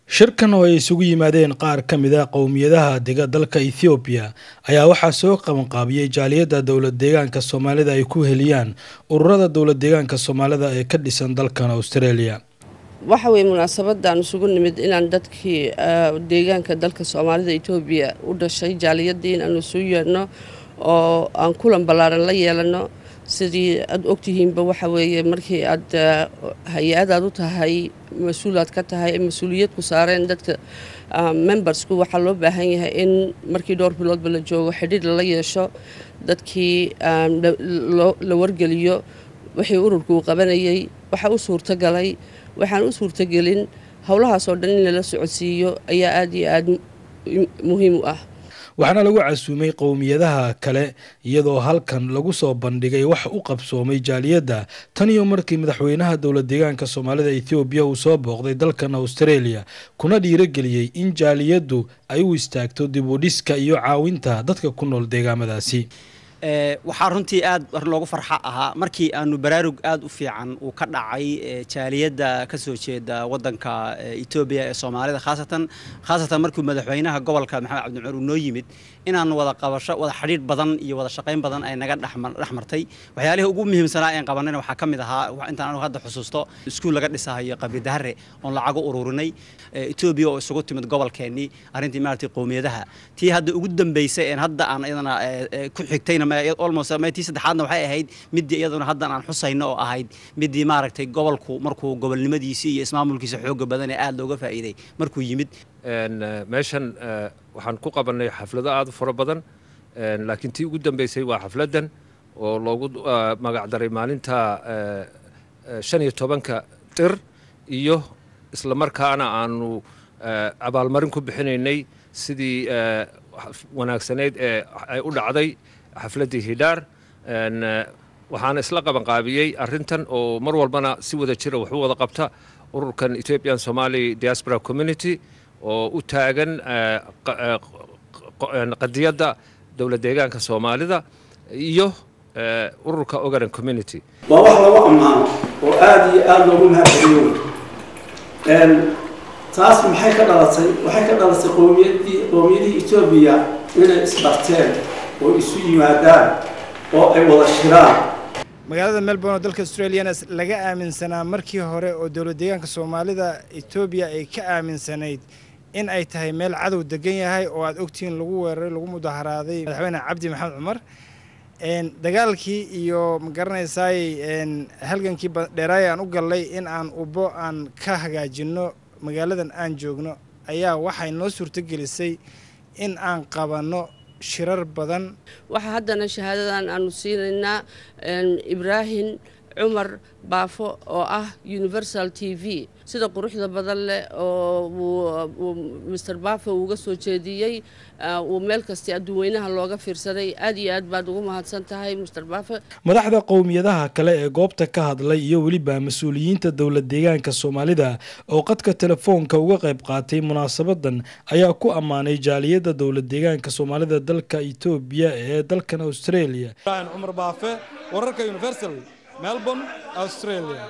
Shirkan oo ay isugu yimaadeen qaar ka mid ah qowmiyadaha dega dalka Ethiopia ayaa waxaa soo qabanqaabiyey jaaliyadda dowlad deegaanka Soomaalida ay ku heliyaan ururada dowlad deegaanka Soomaalida ee ka dhisan dalkan Australia. Waxa weeye munaasabadan isugu nimid inaan dadkii deegaanka dalka Soomaalida Etoobiya u dhashay, jaaliyadii, inaanu isu yeedhno oo aan kulan ballaaran la yeelano. Sidii aad ogtihiinba, waxa weeye markii aad hay-adaad u tahay mas-uulaad ka tahay, mas-uuliyad ku saareen dadka membersku, waxaa loo baahan yahay in markii dhowr biloodba la joogo xidhiidh lala yeesho dadkii, la wargeliyo wixii ururku uu qabanayay, waxa u suurtagalay, waxaan u suurtagelin, howlahaas oo dhan in lala socodsiiyo ayaa aada iyo aada muhiim u ah. Waxaana lagu casuumay qowmiyadaha kale, iyadoo halkan lagu soo bandhigay wax u qabsoomay jaaliyadda tan iyo markii madaxweynaha dowlad deegaanka Soomaalida Ethoobiya uu soo booqday dalkan Australia, kuna dhiirageliyey in jaaliyaddu ay u istaagto dib u dhiska iyo caawinta dadka ku nool deegaamadaasi. Waxaa runtii aad loogu farxa ahaa markii aanu baraarug aad u fiican uu ka dhacay jaaliyadda ka soo jeeda waddanka Etoobiya ee Soomaalida, khaasatan markuu madaxweynaha gobolka Maxamed Cabdi Cumar uu noo yimid, inaanu wada qabasho, wada xidhiidh badan iyo wada shaqayn badan ay naga dhex martay. Waxyaalihii ugu muhiimsanaa een qabanayna waxaa ka mid ahaa, intaan anigu hadda xusuusto, iskuul laga dhisahayo Qabri Dahare oon lacago ururinay, Etoobiya oo isugu timid gobolkeennii, arrintii maaragtay qowmiyadaha. Tii hadda ugu dambeysay een hadda aan iyadana ku xigtayna, almost tii saddexaadna, waxay ahayd midii iyaduna haddan aan xusayno oo ahayd midii maaragtay gobolku markuu gobolnimadiisii iyo ismaamulkiisa xooga badan ee aada looga faa'iiday markuu yimid. Meeshan waxaan ku qabanay xaflado aada u fara badan, laakiin tii ugu dambeysay waa xafladdan oo loogu magacdaray maalinta 15-ka Tir, iyo isla markaana aanu abaalmarin ku bixinaynay sidii wanaagsanayd ee ay u dhacday xafladdii Hidhaar. Waxaana isla qabanqaabiyey arrintan oo mar walbana si wada jira wax u wada qabta ururkan Ethiopian Somali Diaspora Community oo u taagan qadiyadda dowlad deegaanka Soomaalida iyo ururka Ogaden Community. Waa wax lagu ammaano oo aada iyo aada loogu mahadceliyo. Taas maxay ka dhalatay? Waxay ka dhalatay qowmiyadii Etoobiya inay isbarteen oo isu yimaadaan oo ay wada shiraan. Magaalada Melbourne oo dalka Australiana laga aaminsanaa markii hore oo dowlad deegaanka Soomaalida Etoobiya ay ka aaminsanayd in ay tahay meel cadow degan yahay, oo aad ogtihiin lagu weeraray, lagu mudaharaaday madaxweyne Cabdi Maxamed Cumar. Dagaalkii iyo magaranaysaay halgankii dheeraay aan u gallay in aan ubo aan ka hagaajinno magaaladan aan joogno ayaa waxay noo suurtogelisay in aan qabanno shirar badan. Waxaa haddana shahaadadan aanu siinaynaa Ibraahim Cumar Baafo oo ah Universal TV, sida quruxda badan leh oo uu Mister Baafo uuga soo jeediyey, uu meel kasta adduunweynaha looga fiirsaday. Aad iyo aad baad ugu mahadsan tahay, Mister Baafo. Madaxda qowmiyadaha kale ee goobta ka hadlay iyo weliba mas-uuliyiinta dowlad deegaanka Soomaalida oo qadka telefoonka uga qayb qaatay munaasabadan ayaa ku ammaanay jaaliyadda dowlad deegaanka Soomaalida dalka Etoobiya ee dalkan Australia. Cumar Baafe, wararka Universal, Melbourne, Australia.